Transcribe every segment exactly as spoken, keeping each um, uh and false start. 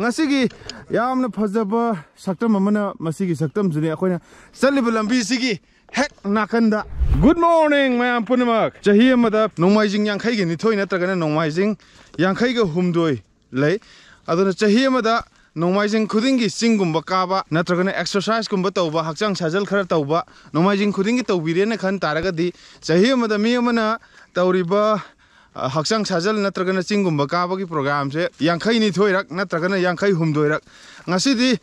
ꯉꯁꯤꯒꯤ ꯌꯥꯝꯅ ꯐꯖꯕ ꯁꯛꯇꯝ ꯑꯃꯅ, ꯃꯁꯤꯒꯤ ꯁꯛꯇꯝꯁꯤꯅꯤ ꯑꯩꯈꯣꯏꯅ ꯆꯠꯂꯤꯕ ꯂꯝꯕꯤꯁꯤꯒꯤ ꯍꯦꯛ ꯅꯥꯀꯟꯗ꯫ Good morning ꯃꯌꯥꯝ ꯄꯨꯝꯅꯃꯛ꯫ ꯆꯍꯤ ꯑꯃꯗ ꯅꯣꯡꯃꯥꯏꯖꯤꯡ ꯌꯥꯡꯈꯩꯒ ꯅꯤꯊꯣꯏ ꯅꯠꯇ꯭ꯔꯒꯅ ꯅꯣꯡꯃꯥꯏꯖꯤꯡ ꯌꯥꯡꯈꯩꯒ ꯍꯨꯝꯗꯣꯏ ꯂꯩ꯫ ꯑꯗꯨꯅ ꯆꯍꯤ ꯑꯃꯗ ꯅꯣꯡꯃꯥꯏꯖꯤꯡ ꯈꯨꯗꯤꯡꯒꯤ ꯆꯤꯡꯒꯨꯝꯕ ꯀꯥꯕ ꯅꯠꯇ꯭ꯔꯒꯅ exercise ꯀꯨꯝꯕ ꯇꯧꯕ, ꯍꯛꯆꯥꯡ ꯁꯥꯖꯦꯜ ꯈꯔ ꯇꯧꯕ ꯅꯣꯡꯃꯥꯏꯖꯤꯡ ꯈꯨꯗꯤꯡꯒꯤ ꯇꯧꯕꯤꯔꯦꯅ ꯈꯟ ꯇꯥꯔꯒꯗꯤ, ꯆꯍꯤ ꯑꯃꯗ ꯃꯤ ꯑꯃꯅ ꯇꯧꯔꯤꯕ, ꯑ, ꯍꯛꯆꯥꯡ ꯁꯥꯖꯦꯜ ꯅꯠꯇ꯭ꯔꯒꯅ ꯆꯤꯡꯒꯨꯝꯕ ꯀꯥꯕꯒꯤ programꯁꯦ ꯌꯥꯡꯈꯩ ꯅꯤꯊꯣꯏꯔꯛ ꯅꯠꯇ꯭ꯔꯒꯅ ꯌꯥꯡꯈꯩ ꯍꯨꯝꯗꯣꯏꯔꯛ꯫ ꯉꯁꯤꯗꯤ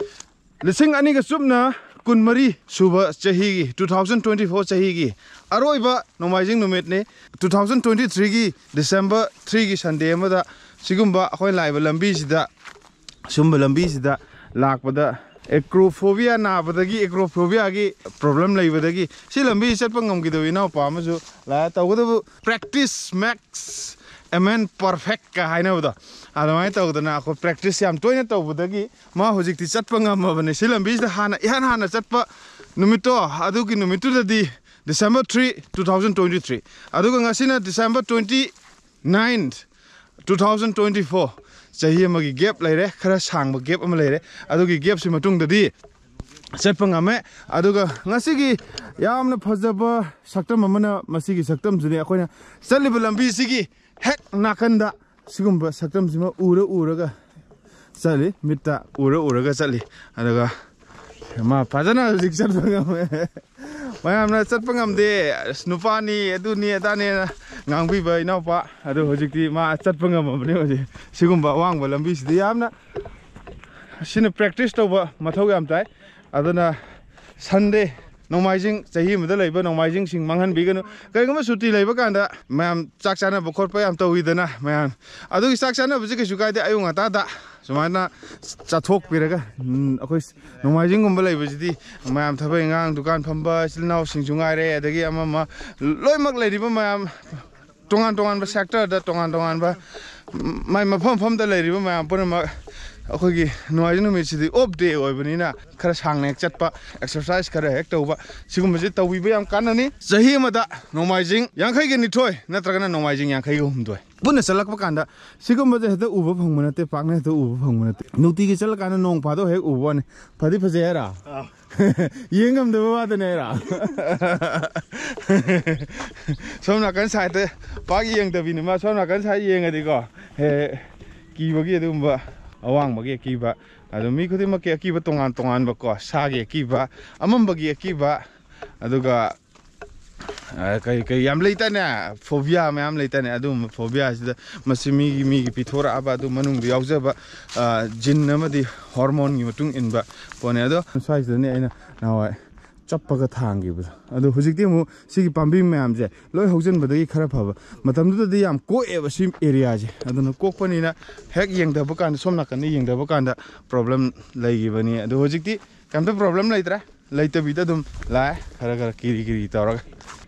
ꯂꯤꯁꯤꯡ ꯑꯅꯤꯒ ꯆꯨꯞꯅ ꯀꯨꯟꯃꯔꯤ ꯁꯨꯕ ꯆꯍꯤꯒꯤ, two thousand twenty four ꯆꯍꯤꯒꯤ ꯑꯔꯣꯏꯕ ꯅꯣꯡꯃꯥꯏꯖꯤꯡ ꯅꯨꯃꯤꯠꯅꯤ꯫ Two thousand twenty threeꯒꯤ December threeꯒꯤ Sunday ꯑꯃꯗ ꯁꯤꯒꯨꯝꯕ ꯑꯩꯈꯣꯏ ꯂꯥꯛꯏꯕ ꯂꯝꯕꯤꯁꯤꯗ, ꯁꯨꯝꯕ ꯂꯝꯕꯤꯁꯤꯗ ꯂꯥꯛꯄꯗ acrophobia ꯅꯥꯕꯗꯒꯤ, acrophobiaꯒꯤ problem ꯂꯩꯕꯗꯒꯤ ꯁꯤ ꯂꯝꯕꯤ ꯆꯠꯄ ꯉꯝꯈꯤꯗꯕ ꯏꯅꯥꯎꯄꯥ ꯑꯃꯁꯨ ꯂꯥꯛꯑꯦ꯫ ꯇꯧꯕꯇꯕꯨ practice makes a man perfect ꯀ ꯍꯥꯏꯅꯕꯗꯣ, ꯑꯗꯨꯃꯥꯏꯅ ꯇꯧꯗꯅ ꯑꯩꯈꯣꯏ practice ꯌꯥꯝ ꯇꯣꯏꯅ ꯇꯧꯕꯗꯒꯤ ꯃꯥ ꯍꯧꯖꯤꯛꯇꯤ ꯆꯠꯄ ꯉꯝꯃꯕꯅꯦ꯫ ꯁꯤ ꯂꯝꯕꯤꯁꯤꯗ ꯍꯥꯟꯅ ꯏꯍꯥꯟ ꯍꯥꯟꯅ ꯆꯠꯄ ꯅꯨꯃꯤꯠꯇꯣ, ꯑꯗꯨꯒꯤ ꯅꯨꯃꯤꯠꯇꯨꯗꯗꯤ December three, two thousand twenty three, ꯑꯗꯨꯒ ꯉꯁꯤꯅ December twenty nine, two thousand twenty four꯫ ꯆꯍꯤ ꯑꯃꯒꯤ gap ꯂꯩꯔꯦ, ꯈꯔ ꯁꯥꯡꯕ gap ꯑꯃ ꯂꯩꯔꯦ꯫ ꯑꯗꯨꯒꯤ gapꯁꯤ ꯃꯇꯨꯡꯗꯗꯤ ꯆꯠꯄ ꯉꯝꯃꯦ꯫ ꯑꯗꯨꯒ ꯉꯁꯤꯒꯤ ꯌꯥꯝꯅ ꯐꯖꯕ ꯁꯛꯇꯝ ꯑꯃꯅ, ꯃꯁꯤꯒꯤ ꯁꯛꯇꯝꯁꯤꯅꯤ ꯑꯩꯈꯣꯏꯅ ꯆꯠꯂꯤꯕ ꯂꯝꯕꯤꯁꯤꯒꯤ ꯍꯦꯛ ꯅꯥꯀꯟꯗ ꯁꯤꯒꯨꯝꯕ ꯁꯛꯇꯝꯁꯤꯃ ꯎꯔ ꯎꯔꯒ ꯆꯠꯂꯤ, ꯃꯤꯠꯇ ꯎꯔ ꯎꯔꯒ ꯆꯠꯂꯤ꯫ ꯑꯗꯨꯒ ꯃꯥ ꯐꯖꯅ ꯍꯧꯖꯤꯛ ꯆꯠꯄ ꯉꯝꯃꯦ꯫ ꯃꯌꯥꯝꯅ ꯆꯠꯄ ꯉꯝꯗꯦ, ꯑꯁ, ꯅꯨꯄꯥꯅꯤ, ꯑꯗꯨꯅꯤ, ꯑꯗꯥꯅꯦꯅ ꯉꯥꯡꯕꯤꯕ ꯏꯅꯥꯎꯄꯥ ꯑꯗꯨ ꯍꯧꯖꯤꯛꯇꯤ ꯃꯥ ꯆꯠꯄ ꯉꯝꯃꯕꯅꯤ꯫ ꯍꯧꯖꯤꯛ ꯁꯤꯒꯨꯝꯕ ꯑꯋꯥꯡꯕ ꯂꯝꯕꯤꯁꯤꯗꯤ ꯌꯥꯝꯅ, ꯁꯤꯅ practice ꯇꯧꯕ ꯃꯊꯧ ꯌꯥꯝ ꯇꯥꯏ꯫ ꯑꯗꯨꯅ Sunday, ꯅꯣꯡꯃꯥꯏꯖꯤꯡ, ꯆꯍꯤ ꯑꯃꯗ ꯂꯩꯕ ꯅꯣꯡꯃꯥꯏꯖꯤꯡꯁꯤꯡ ꯃꯥꯡꯍꯟꯕꯤꯒꯅꯨ꯫ ꯀꯔꯤꯒꯨꯝꯕ ꯁꯨꯇꯤ ꯂꯩꯕ ꯀꯥꯟꯗ ꯃꯌꯥꯝ ꯆꯥꯛ ꯆꯥꯅꯕ ꯈꯣꯠꯄ ꯌꯥꯝ ꯇꯧꯋꯤꯗꯅ ꯃꯌꯥꯝ, ꯑꯗꯨꯒꯤ ꯆꯥꯛ ꯆꯥꯅꯕꯁꯤ ꯀꯩꯁꯨ ꯀꯥꯏꯗꯦ꯫ ꯑꯌꯨꯛ ꯉꯟꯇꯥꯗ ꯁꯨꯃꯥꯏꯅ ꯆꯥꯊꯣꯛꯄꯤꯔꯒ, ꯎꯝ, ꯑꯩꯈꯣꯏ ꯅꯣꯡꯃꯥꯏꯖꯤꯡꯒꯨꯝꯕ ꯂꯩꯕꯁꯤꯗꯤ ꯃꯌꯥꯝ ꯊꯕꯛ ꯏꯪꯈꯥꯡ, ꯗꯨꯀꯥꯟ ꯐꯝꯕ ꯏꯆꯤꯜ ꯏꯅꯥꯎꯁꯤꯡꯁꯨ ꯉꯥꯏꯔꯦ, ꯑꯗꯒꯤ ꯑꯃ ꯑꯃ ꯂꯣꯏꯅꯃꯛ ꯂꯩꯔꯤꯕ ꯃꯌꯥꯝ, ꯇꯣꯉꯥꯟ ꯇꯣꯉꯥꯟꯕ sectorꯗ, ꯇꯣꯉꯥꯟ ꯇꯣꯉꯥꯟꯕ ꯃꯥꯏ ꯃꯐꯝ ꯃꯐꯝꯗ ꯂꯩꯔꯤꯕ ꯃꯌꯥꯝ ꯄꯨꯝꯅꯃꯛ, ꯑꯩꯈꯣꯏꯒꯤ ꯅꯣꯡꯃꯥꯏꯖꯤꯡ ꯅꯨꯃꯤꯠꯁꯤꯗꯤ off day ꯑꯣꯏꯕꯅꯤꯅ ꯈꯔ ꯁꯥꯡꯅ ꯍꯦꯛ ꯆꯠꯄ, exercise ꯈꯔ ꯍꯦꯛ ꯇꯧꯕ, ꯁꯤꯒꯨꯝꯕꯁꯦ ꯇꯧꯕꯤꯕ ꯌꯥꯝ ꯀꯥꯟꯅꯅꯤ꯫ ꯆꯍꯤ ꯑꯃꯗ ꯅꯣꯡꯃꯥꯏꯖꯤꯡ ꯌꯥꯡꯈꯩꯒ ꯅꯤꯊꯣꯏ ꯅꯠꯇ꯭ꯔꯒꯅ ꯅꯣꯡꯃꯥꯏꯖꯤꯡ ꯌꯥꯡꯈꯩꯒ ꯍꯨꯝꯗꯣꯏ꯫ ꯄꯨꯟꯅ ꯆꯠꯂꯛꯄ ꯀꯥꯟꯗ ꯁꯤꯒꯨꯝꯕꯁꯦ ꯍꯦꯛꯇ ꯎꯕ ꯐꯪꯕ ꯅꯠꯇꯦ, ꯄꯥꯛꯅ ꯍꯦꯛꯇ ꯎꯕ ꯐꯪꯕ ꯅꯠꯇꯦ꯫ ꯅꯨꯡꯇꯤꯒꯤ ꯆꯠꯂꯀꯥꯟꯗ ꯅꯣꯡ ꯐꯥꯗꯣꯛ ꯍꯦꯛ ꯎꯕ ꯋꯥꯅꯤ꯫ ꯐꯗꯤ ꯐꯖꯩ ꯍꯥꯏꯔ? ꯌꯦꯡ ꯉꯝꯗꯕ ꯋꯥꯗꯅꯦ ꯍꯥꯏꯔ? ꯁꯣꯝ ꯅꯥꯀꯟ ꯁꯥꯏꯠꯇ ꯄꯥꯛ ꯌꯦꯡꯗꯕꯤꯅꯤ ꯃꯥ꯫ ꯁꯣꯝ ꯅꯥꯀꯟ ꯁꯥꯏꯠ ꯌꯦꯡꯉꯗꯤꯀꯣ, ꯍꯦ, ꯀꯤꯕꯒꯤ ꯑꯗꯨꯒꯨꯝꯕ, ꯑꯋꯥꯡꯕꯒꯤ ꯑꯀꯤꯕ, ꯑꯗꯨ ꯃꯤ ꯈꯨꯗꯤꯡꯃꯛꯀꯤ ꯑꯀꯤꯕ ꯇꯣꯉꯥꯟ ꯇꯣꯉꯥꯟꯕꯀꯣ, ꯁꯥꯒꯤ ꯑꯀꯤꯕ, ꯑꯃꯝꯕꯒꯤ ꯑꯀꯤꯕ, ꯑꯗꯨꯒ ꯑ, ꯀꯩ ꯀꯩ ꯌꯥꯝ ꯂꯩꯇꯅꯦ, ꯐꯣꯕꯤꯌꯥ ꯃꯌꯥꯝ ꯂꯩꯇꯅꯦ꯫ ꯑꯗꯨꯒꯨꯝꯕ ꯐꯣꯕꯤꯌꯥꯁꯤꯗ ꯃꯁꯤ ꯃꯤꯒꯤ ꯃꯤꯒꯤ ꯄꯤꯊꯣꯔꯛꯑꯕ ꯑꯗꯨ ꯃꯅꯨꯡꯗ ꯌꯥꯎꯖꯕ, ꯑ, ꯖꯤꯟ ꯑꯃꯗꯤ ꯍꯣꯔꯃꯣꯟꯒꯤ ꯃꯇꯨꯡ ꯏꯟꯕ ꯄꯣꯠꯅꯦ꯫ ꯑꯗꯣ ꯁ꯭ꯋꯥꯏꯁꯤꯗꯅꯦ ꯑꯩꯅ ꯅꯍꯥꯟꯋꯥꯏ ꯆꯞꯄꯒ ꯊꯥꯡꯈꯤꯕꯗꯣ꯫ ꯑꯗꯣ ꯍꯧꯖꯤꯛꯇꯤ ꯑꯃꯨꯛ ꯁꯤꯒꯤ ꯄꯥꯝꯕꯤ ꯃꯌꯥꯝꯁꯦ ꯂꯣꯏ ꯍꯧꯖꯤꯟꯕꯗꯒꯤ ꯈꯔ ꯐꯕ꯫ ꯃꯇꯝꯗꯨꯗꯗꯤ ꯌꯥꯝ ꯀꯣꯛꯑꯦꯕ ꯁꯤ ꯑꯦꯔꯤꯌꯥꯁꯦ꯫ ꯑꯗꯨꯅ ꯀꯣꯛꯄꯅꯤꯅ ꯍꯦꯛ ꯌꯦꯡꯗꯕ ꯀꯥꯟꯗ, ꯁꯣꯝ ꯅꯥꯀꯟꯗ ꯌꯦꯡꯗꯕ ꯀꯥꯟꯗ ꯄ꯭ꯔꯣꯕ꯭ꯂꯦꯝ ꯂꯩꯈꯤꯕꯅꯤ꯫ ꯑꯗꯣ ꯍꯧꯖꯤꯛꯇꯤ ꯀꯩꯝꯇ ꯄ꯭ꯔꯣꯕ꯭ꯂꯦꯝ ꯂꯩꯇ꯭ꯔꯦ, ꯂꯩꯇꯕꯤꯗ ꯑꯗꯨꯝ ꯂꯥꯛꯑꯦ, ꯈꯔ ꯈꯔ ꯀꯤꯔꯤ ꯀꯤꯔꯤ ꯇꯧꯔꯒ꯫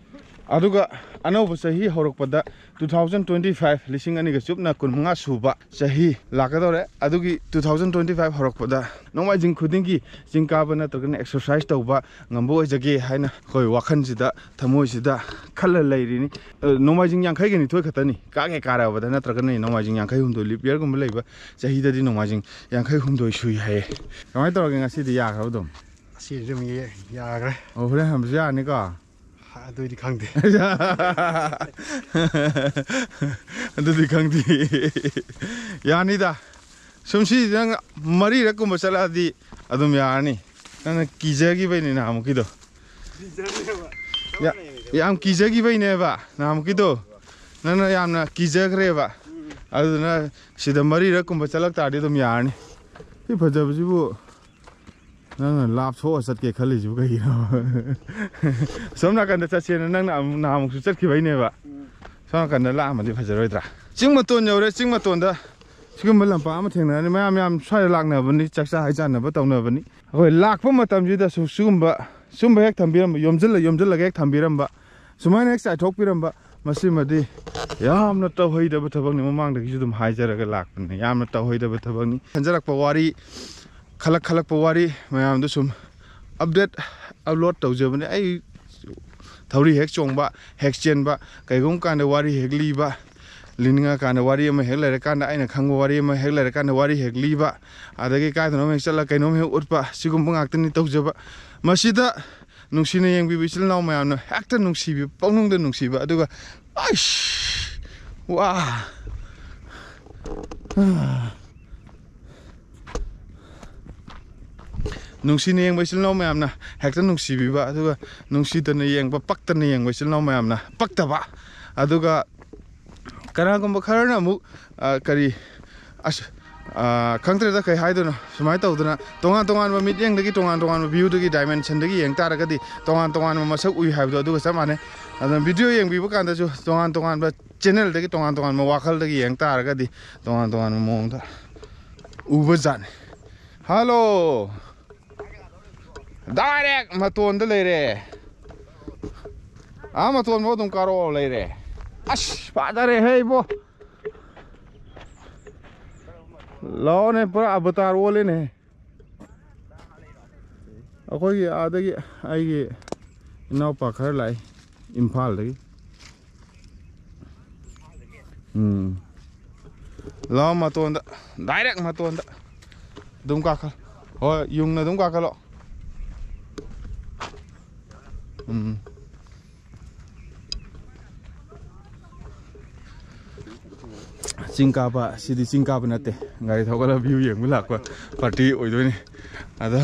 ꯑꯗꯨꯒ ꯑꯅꯧꯕ ꯆꯍꯤ ꯍꯧꯔꯛꯄꯗ, two thousand twenty five, ꯂꯤꯁꯤꯡ ꯑꯅꯤꯒ ꯆꯨꯞꯅ ꯀꯨꯟꯃꯉꯥ ꯁꯨꯕ ꯆꯍꯤ ꯂꯥꯛꯀꯗꯧꯔꯦ꯫ ꯑꯗꯨꯒꯤ two thousand twenty five ꯍꯧꯔꯛꯄꯗ ꯅꯣꯡꯃꯥꯏꯖꯤꯡ ꯈꯨꯗꯤꯡꯒꯤ ꯆꯤꯡ ꯀꯥꯕ ꯅꯠꯇ꯭ꯔꯒꯅ ꯑꯦꯛꯁꯔꯁꯥꯏꯁ ꯇꯧꯕ ꯉꯝꯕ ꯑꯣꯏꯖꯒꯦ ꯍꯥꯏꯅ ꯑꯩꯈꯣꯏ ꯋꯥꯈꯜꯁꯤꯗ, ꯊꯃꯣꯏꯁꯤꯗ ꯈꯜꯂ ꯂꯩꯔꯤꯅꯤ꯫ ꯑ, ꯅꯣꯡꯃꯥꯏꯖꯤꯡ ꯌꯥꯡꯈꯩꯒ ꯅꯤꯊꯣꯏ ꯈꯛꯇꯅꯤ ꯀꯥꯒꯦ ꯀꯥꯔꯛꯑꯕꯗ, ꯅꯠꯇ꯭ꯔꯒꯅ ꯅꯣꯡꯃꯥꯏꯖꯤꯡ ꯌꯥꯡꯈꯩ ꯍꯨꯝꯗꯣꯏ, ꯂꯤꯞ ꯌꯔꯒꯨꯝꯕ ꯂꯩꯕ ꯆꯍꯤꯗꯗꯤ ꯅꯣꯡꯃꯥꯏꯖꯤꯡ ꯌꯥꯡꯈꯩ ꯍꯨꯝꯗꯣꯏ ꯁꯨꯏ ꯍꯥꯏꯌꯦ꯫ ꯀꯃꯥꯏꯅ ꯇꯧꯔꯒꯦ, ꯉꯁꯤꯗꯤ ꯌꯥꯈ꯭ꯔꯕ ꯑꯗꯨꯝ? ꯑꯁꯤ ꯑꯗꯨꯝ ꯌꯦ-, ꯌꯥꯈ꯭ꯔꯦ꯫ ꯑꯣ, ꯍꯣꯔꯦꯟ ꯍꯟꯕꯁꯨ ꯌꯥꯅꯤꯀꯣ? ꯑꯗꯨꯏꯗꯤ ꯈꯪꯗꯦ꯫ ꯑꯗꯨꯗꯤ ꯈꯪꯗꯦ꯫ ꯌꯥꯅꯤꯗ꯫ ꯁꯨꯝ ꯁꯤ ꯅꯪ ꯃꯔꯤꯔꯛ ꯀꯨꯝꯕ ꯆꯠꯂꯛꯑꯗꯤ ꯑꯗꯨꯝ ꯌꯥꯔꯅꯤ꯫ ꯅꯪꯅ ꯀꯤꯖꯈꯤꯕꯩꯅꯦ ꯅꯍꯥꯟꯃꯨꯛꯀꯤꯗꯣ꯫ ꯌꯥ-, ꯌꯥꯝ ꯀꯤꯖꯈꯤꯕꯩꯅꯦꯕ ꯅꯍꯥꯟꯃꯨꯛꯀꯤꯗꯣ꯫ ꯅꯪꯅ ꯌꯥꯝꯅ ꯀꯤꯖꯈ꯭ꯔꯦꯕ꯫ ꯑꯗꯨꯗꯨꯅ ꯁꯤꯗ ꯃꯔꯤꯔꯛ ꯀꯨꯝꯕ ꯆꯠꯂꯛ ꯇꯥꯔꯗꯤ ꯑꯗꯨꯝ ꯌꯥꯔꯅꯤ꯫ ꯁꯤ ꯐꯖꯕꯁꯤꯕꯨ ꯅꯪꯅ ꯂꯥꯞꯊꯣꯛꯑ ꯆꯠꯀꯦ ꯈꯜꯂꯤꯁꯤꯕꯨ ꯀꯩꯒꯤꯅꯣ? ꯁꯣꯝ ꯅꯥꯀꯟꯗ ꯆꯠꯁꯦꯅ ꯅꯪꯅ ꯑꯃꯨꯛ ꯅꯍꯥꯟꯃꯨꯛꯁꯨ ꯆꯠꯈꯤꯕꯩꯅꯦꯕ꯫ ꯁꯣꯝ ꯅꯥꯀꯟꯗ ꯂꯥꯛꯑꯝꯃꯗꯤ ꯐꯖꯔꯣꯏꯗ꯭ꯔꯥ? ꯆꯤꯡ ꯃꯇꯣꯟ ꯌꯧꯔꯦ꯫ ꯆꯤꯡ ꯃꯇꯣꯟꯗ ꯁꯤꯒꯨꯝꯕ ꯂꯝꯄꯥꯛ ꯑꯃ ꯊꯦꯡꯅꯔꯅꯤ꯫ ꯃꯌꯥꯝ ꯌꯥꯝ ꯁ꯭ꯋꯥꯏꯗ ꯂꯥꯛꯅꯕꯅꯤ, ꯆꯥꯛꯆꯥ ꯍꯩꯖꯥꯟꯅꯕ ꯇꯧꯅꯕꯅꯤ꯫ ꯑꯩꯈꯣꯏ ꯂꯥꯛꯄ ꯃꯇꯝꯁꯤꯗꯁꯨ ꯁꯤꯒꯨꯝꯕ, ꯁꯤꯒꯨꯝꯕ ꯍꯦꯛ ꯊꯝꯕꯤꯔꯝꯕ, ꯌꯣꯝꯁꯤꯜꯂ ꯌꯣꯝꯁꯤꯜꯂꯒ ꯍꯦꯛ ꯊꯝꯕꯤꯔꯝꯕ, ꯁꯨꯃꯥꯏꯅ ꯍꯦꯛ ꯆꯥꯏꯊꯣꯛꯄꯤꯔꯝꯕ, ꯃꯁꯤꯃꯗꯤ ꯌꯥꯝꯅ ꯇꯧꯍꯩꯗꯕ ꯊꯕꯛꯅꯤ꯫ ꯃꯃꯥꯡꯗꯒꯤꯁꯨ ꯑꯗꯨꯝ ꯍꯥꯏꯖꯔꯒ ꯂꯥꯛꯄꯅꯤ, ꯌꯥꯝꯅ ꯇꯧꯍꯩꯗꯕ ꯊꯕꯛꯅꯤ꯫ ꯈꯟꯖꯔꯛꯄ ꯋꯥꯔꯤ, ꯈꯜꯂꯛ ꯈꯜꯂꯛꯄ ꯋꯥꯔꯤ ꯃꯌꯥꯝꯗꯨ ꯁꯨꯝ ꯑꯞꯗꯦꯠ, ꯑꯞꯂꯣꯗ ꯇꯧꯖꯕꯅꯤ꯫ ꯑꯩ ꯊꯧꯔꯤ ꯍꯦꯛ ꯆꯣꯡꯕ, ꯍꯦꯛ ꯆꯦꯟꯕ, ꯀꯩꯒꯨꯝꯕ ꯀꯥꯟꯗ ꯋꯥꯔꯤ ꯍꯦꯛ ꯂꯤꯕ, ꯂꯤꯅꯤꯡꯉꯀꯥꯟꯗ ꯋꯥꯔꯤ ꯑꯃ ꯍꯦꯛ ꯂꯩꯔꯀꯥꯟꯗ, ꯑꯩꯅ ꯈꯪꯕ ꯋꯥꯔꯤ ꯑꯃ ꯍꯦꯛ ꯂꯩꯔꯀꯥꯟꯗ ꯋꯥꯔꯤ ꯍꯦꯛ ꯂꯤꯕ, ꯑꯗꯒꯤ ꯀꯥꯏꯗꯅꯣꯝ ꯍꯦꯛ ꯆꯠꯂꯒ ꯀꯩꯅꯣꯝ ꯍꯦꯛ ꯎꯠꯄ, ꯁꯤꯒꯨꯝꯕ ꯉꯥꯛꯇꯅꯤ ꯇꯧꯖꯕ꯫ ꯃꯁꯤꯗ ꯅꯨꯡꯁꯤꯅ ꯌꯦꯡꯕꯤꯕ ꯏꯆꯤꯜ ꯏꯅꯥꯎ ꯃꯌꯥꯝꯅ ꯍꯦꯛꯇ ꯅꯨꯡꯁꯤꯕꯤꯕ, ꯄꯪꯅꯨꯡꯗ ꯅꯨꯡꯁꯤꯕ, ꯑꯗꯨꯒ ꯑꯩꯁ ꯋꯥ ꯅꯨꯡꯁꯤꯅ ꯌꯦꯡꯕ ꯏꯆꯤꯜ ꯏꯅꯥꯎ ꯃꯌꯥꯝꯅ ꯍꯦꯛꯇ ꯅꯨꯡꯁꯤꯕꯤꯕ, ꯑꯗꯨꯒ ꯅꯨꯡꯁꯤꯗꯅ ꯌꯦꯡꯕ, ꯄꯛꯇꯅ ꯌꯦꯡꯕ ꯏꯆꯤꯜ ꯏꯅꯥꯎ ꯃꯌꯥꯝꯅ ꯄꯛꯇꯕ, ꯑꯗꯨꯒ ꯀꯅꯥꯒꯨꯝꯕ ꯈꯔꯅ ꯑꯃꯨꯛ, ꯑ, ꯀꯔꯤ, ꯑꯁ, ꯑ, ꯈꯪꯗ꯭ꯔꯦꯗ ꯀꯩ ꯍꯥꯏꯗꯣꯏꯅꯣ, ꯁꯨꯃꯥꯏꯅ ꯇꯧꯗꯅ ꯇꯣꯉꯥꯟ ꯇꯣꯉꯥꯟꯕ ꯃꯤꯠꯌꯦꯡꯗꯒꯤ, ꯇꯣꯉꯥꯟ ꯇꯣꯉꯥꯟꯕ ꯚ꯭ꯌꯨꯗꯒꯤ, ꯗꯥꯏꯃꯦꯟꯁꯟꯗꯒꯤ ꯌꯦꯡ ꯇꯥꯔꯒꯗꯤ ꯇꯣꯉꯥꯟ ꯇꯣꯉꯥꯟꯕ ꯃꯁꯛ ꯎꯏ ꯍꯥꯏꯕꯗꯣ ꯑꯗꯨꯒ ꯆꯞ ꯃꯥꯟꯅꯩ꯫ ꯑꯗꯨꯅ ꯚꯤꯗꯤꯑꯣ ꯌꯦꯡꯕꯤꯕ ꯀꯥꯟꯗꯁꯨ ꯇꯣꯉꯥꯟ ꯇꯣꯉꯥꯟꯕ ꯆꯦꯅꯦꯜꯗꯒꯤ, ꯇꯣꯉꯥꯟ ꯇꯣꯉꯥꯟꯕ ꯋꯥꯈꯜꯗꯒꯤ ꯌꯦꯡ ꯇꯥꯔꯒꯗꯤ ꯇꯣꯉꯥꯟ ꯇꯣꯉꯥꯟꯕ ꯃꯑꯣꯡꯗ ꯎꯕ ꯖꯥꯠꯅꯤ꯫ ꯍꯜꯂꯣ꯫ ꯗꯥꯏꯔꯦꯛ ꯃꯇꯣꯟꯗ ꯂꯩꯔꯦ꯫ ꯑꯥ ꯃꯇꯣꯟꯐꯥꯎ ꯑꯗꯨꯝ ꯀꯥꯔꯛꯑꯣ ꯂꯩꯔꯦ꯫ ꯑꯁ, ꯐꯖꯔꯦ ꯍꯦ ꯏꯕꯣ꯫ ꯂꯥꯛꯑꯣꯅꯦ, ꯄꯨꯔꯥ ꯑꯕꯇꯥꯔ ꯑꯣꯜꯂꯦꯅꯦ꯫ ꯑꯩꯈꯣꯏꯒꯤ ꯑꯥꯗꯒꯤ ꯑꯩꯒꯤ ꯏꯅꯥꯎꯄꯥ ꯈꯔ ꯂꯥꯛꯏ ꯏꯝꯐꯥꯜꯗꯒꯤ꯫ ꯎꯝ꯫ ꯂꯥꯛꯑꯣ ꯃꯇꯣꯟꯗ, ꯗꯥꯏꯔꯦꯛ ꯃꯇꯣꯟꯗ꯫ ꯑꯗꯨꯝ ꯀꯥꯈꯠ-, ꯍꯣꯏ, ꯌꯨꯡꯅ ꯑꯗꯨꯝ ꯀꯥꯈꯠꯂꯣ꯫ ꯎꯝ꯫ ꯆꯤꯡ ꯀꯥꯕ, ꯁꯤꯗꯤ ꯆꯤꯡ ꯀꯥꯕ ꯅꯠꯇꯦ, ꯒꯥꯔꯤ ꯊꯧꯒꯠꯂꯒ ꯚ꯭ꯌꯨ ꯌꯦꯡꯕ ꯂꯥꯛꯄ ꯄꯥꯔꯇꯤ ꯑꯣꯏꯗꯣꯏꯅꯤ꯫ ꯑꯗꯣ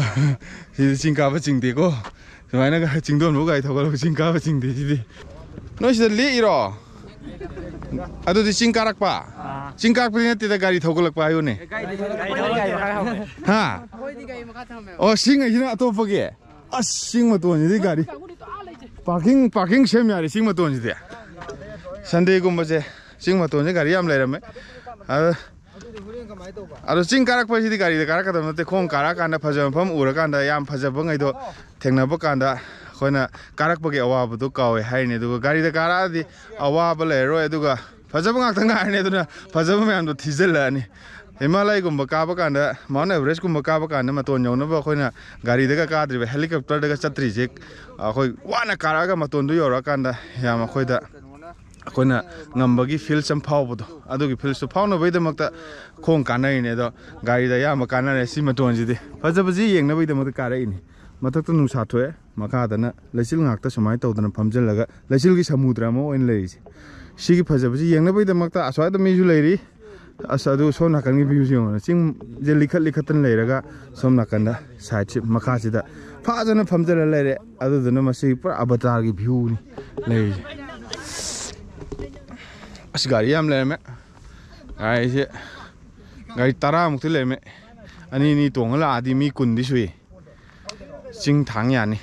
ꯁꯤꯗꯤ ꯆꯤꯡ ꯀꯥꯕ ꯆꯤꯡꯗꯦꯀꯣ꯫ ꯁꯨꯃꯥꯏꯅꯒ ꯆꯤꯡꯗꯣꯟꯕꯨ ꯒꯥꯔꯤ ꯊꯧꯒꯠꯂꯒ ꯆꯤꯡ ꯀꯥꯕ ꯆꯤꯡꯗꯦ ꯁꯤꯗꯤ꯫ ꯅꯣꯏ ꯁꯤꯗ ꯂꯦꯛꯏꯔꯣ? ꯑꯗꯨꯗꯤ ꯆꯤꯡ ꯀꯥꯔꯛꯄ? ꯆꯤꯡ ꯀꯥꯔꯛꯄꯗꯤ ꯅꯠꯇꯦꯗ, ꯒꯥꯔꯤ ꯊꯧꯒꯠꯂꯛꯄ ꯍꯥꯏꯌꯨꯅꯦ꯫ ꯍꯥ? ꯑꯣ, ꯁꯤꯡꯉꯩꯁꯤꯅ ꯑꯇꯣꯞꯄꯒꯤ? ꯑꯁ, ꯆꯤꯡ ꯃꯇꯣꯟꯁꯤꯗꯤ ꯒꯥꯔꯤ ꯄꯥꯔꯀꯤꯡ, ꯄꯥꯔꯀꯤꯡ ꯁꯦꯝ ꯌꯥꯔꯦ ꯆꯤꯡ ꯃꯇꯣꯟꯁꯤꯗꯤ꯫ ꯁꯟꯗꯦꯒꯨꯝꯕꯁꯦ ꯆꯤꯡ ꯃꯇꯣꯟꯁꯦ ꯒꯥꯔꯤ ꯌꯥꯝ ꯂꯩꯔꯝꯃꯦ꯫ ꯑꯗ, ꯑꯗꯣ ꯆꯤꯡ ꯀꯥꯔꯛꯄꯁꯤꯗꯤ ꯒꯥꯔꯤꯗ ꯀꯥꯔꯛꯀꯗꯕ ꯅꯠꯇꯦ, ꯈꯣꯡ ꯀꯥꯔꯛꯑꯀꯥꯟꯗ ꯐꯖꯕ ꯃꯐꯝ ꯎꯔꯀꯥꯟꯗ, ꯌꯥꯝ ꯐꯖꯕꯉꯩꯗꯣ ꯊꯦꯡꯅꯕ ꯀꯥꯟꯗ ꯑꯩꯈꯣꯏꯅ ꯀꯥꯔꯛꯄꯒꯤ ꯑꯋꯥꯕꯗꯣ ꯀꯥꯎꯋꯦ ꯍꯥꯏꯔꯤꯅꯤ꯫ ꯑꯗꯨꯒ ꯒꯥꯔꯤꯗ ꯀꯥꯔꯛꯑꯗꯤ ꯑꯋꯥꯕ ꯂꯩꯔꯔꯣꯏ, ꯑꯗꯨꯒ ꯐꯖꯕ ꯉꯥꯛꯇ ꯉꯥꯏꯔꯅꯤ, ꯑꯗꯨꯅ ꯐꯖꯕ ꯃꯌꯥꯝꯗꯣ ꯊꯤꯖꯤꯜꯂꯛꯑꯅꯤ꯫ ꯍꯤꯃꯥꯂꯌꯒꯨꯝꯕ ꯀꯥꯕ ꯀꯥꯟꯗ, ꯃꯥꯎꯟ ꯑꯦꯚꯔꯦꯁꯀꯨꯝꯕ ꯀꯥꯕ ꯀꯥꯟꯗ ꯃꯇꯣꯟ ꯌꯧꯅꯕ ꯑꯩꯈꯣꯏꯅ ꯒꯥꯔꯤꯗꯒ ꯀꯥꯗ꯭ꯔꯤꯕ, ꯍꯦꯂꯤꯀꯣꯞꯇꯔꯗꯒ ꯆꯠꯇ꯭ꯔꯤꯁꯦ, ꯑꯩꯈꯣꯏ ꯋꯥꯅ ꯀꯥꯔꯛꯑꯒ ꯃꯇꯣꯟꯗꯣ ꯌꯧꯔꯛꯑꯀꯥꯟꯗ ꯌꯥꯝ ꯑꯩꯈꯣꯏꯗ ꯑꯩꯈꯣꯏꯅ ꯉꯝꯕꯒꯤ ꯐꯤꯜꯁ ꯑꯃ ꯐꯥꯎꯕꯗꯣ, ꯑꯗꯨꯒꯤ ꯐꯤꯜꯁꯇꯣ ꯐꯥꯎꯅꯕꯒꯤꯗꯃꯛꯇ ꯈꯣꯡ ꯀꯥꯟꯅꯔꯤꯅꯦ꯫ ꯑꯗꯣ ꯒꯥꯔꯤꯗ ꯑꯌꯥꯝꯕ ꯀꯥꯟꯅꯔꯦ꯫ ꯁꯤ ꯃꯇꯣꯟꯁꯤꯗꯤ ꯐꯖꯕꯁꯤ ꯌꯦꯡꯅꯕꯒꯤꯗꯃꯛꯇ ꯀꯥꯔꯛꯏꯅꯤ꯫ ꯃꯊꯛꯇ ꯅꯨꯡꯁꯥ ꯊꯣꯛꯑꯦ, ꯃꯈꯥꯗꯅ ꯂꯩꯆꯤꯜ ꯉꯥꯛꯇ ꯁꯨꯃꯥꯏꯅ ꯇꯧꯗꯅ ꯐꯝꯖꯤꯜꯂꯒ ꯂꯩꯆꯤꯜꯒꯤ ꯁꯃꯨꯗ꯭ꯔ ꯑꯃ ꯑꯣꯏꯅ ꯂꯩꯔꯤꯁꯦ꯫ ꯁꯤꯒꯤ ꯐꯖꯕꯁꯤ ꯌꯦꯡꯅꯕꯒꯤꯗꯃꯛꯇ ꯑꯁ꯭ꯋꯥꯏꯗ ꯃꯤꯁꯨ ꯂꯩꯔꯤ꯫ ꯑꯁ, ꯑꯗꯨ ꯁꯣꯝ ꯅꯥꯀꯟꯒꯤ ꯚ꯭ꯌꯨꯁꯤ ꯌꯦꯡꯉꯣꯅꯦ꯫ ꯆꯤꯡꯁꯦ ꯂꯤꯈꯠ ꯂꯤꯈꯠꯇꯅ ꯂꯩꯔꯒ ꯁꯣꯝ ꯅꯥꯀꯟꯗ ꯁꯥꯏꯠꯁꯤ ꯃꯈꯥꯁꯤꯗ ꯐꯖꯅ ꯐꯝꯖꯔ ꯂꯩꯔꯦ꯫ ꯑꯗꯨꯗꯨꯅ ꯃꯁꯤ ꯄꯨꯔꯥ ꯑꯕꯇꯥꯔꯒꯤ ꯚ꯭ꯌꯨꯅꯤ ꯂꯩꯔꯤꯁꯦ꯫ ꯑꯁ, ꯒꯥꯔꯤ ꯌꯥꯝ ꯂꯩꯔꯝꯃꯦ꯫ ꯒꯥꯔꯤꯁꯦ ꯒꯥꯔꯤ ꯇꯔꯥꯃꯨꯛꯇꯤ ꯂꯩꯔꯝꯃꯦ꯫ ꯑꯅꯤ ꯑꯅꯤ ꯇꯣꯡꯉ ꯂꯥꯛꯑꯗꯤ ꯃꯤ ꯀꯨꯟꯗꯤ ꯁꯨꯏ꯫ ꯆꯤꯡ ꯊꯥꯡ ꯌꯥꯅꯤ꯫